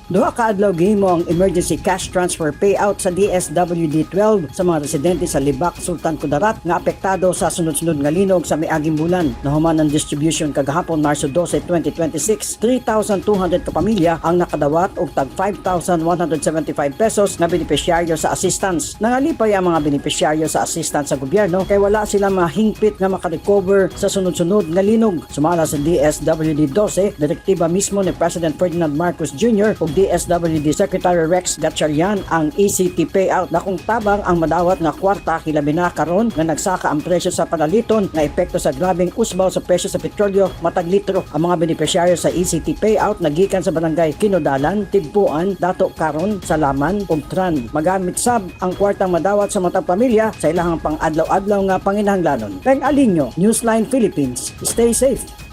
Duha ka adlaw gihimo ang emergency cash transfer payout sa DSWD 12 sa mga residente sa Lebak, Sultan Kudarat nga apektado sa sunod-sunod nga linog sa miaging bulan. Nahuman ang distribution kagahapon, Marso 12, 2026, 3,200 ka pamilya ang nakadawat og tag 5,175 pesos na benepisyaryo sa assistance. Nangalipay ang mga benepisyaryo sa assistance sa gobyerno kay wala sila mahingpit nga makarecover sa sunod-sunod nga linog. Sumala sa DSWD 12, direktiba mismo ni President Ferdinand Marcos Jr. ug DSWD Secretary Rex Gatchalian ang ECT payout. Dakong tabang ang madawat nga kwarta, hilabi na karon nga nagsaka ang presyo sa panaliton nga epekto sa grabeng usbaw sa presyo sa petrolyo matag litro. Ang mga benepisyaryo sa ECT payout nagikan sa barangay Kinudalan, Tigpuan, Dato Karon, Salaman ug Tran. Magamit sab ang kwartang madawat sa matag pamilya sa ilahang pang-adlaw-adlaw nga panginahanglanon. Peng Alinyo, Newsline Philippines. Stay safe.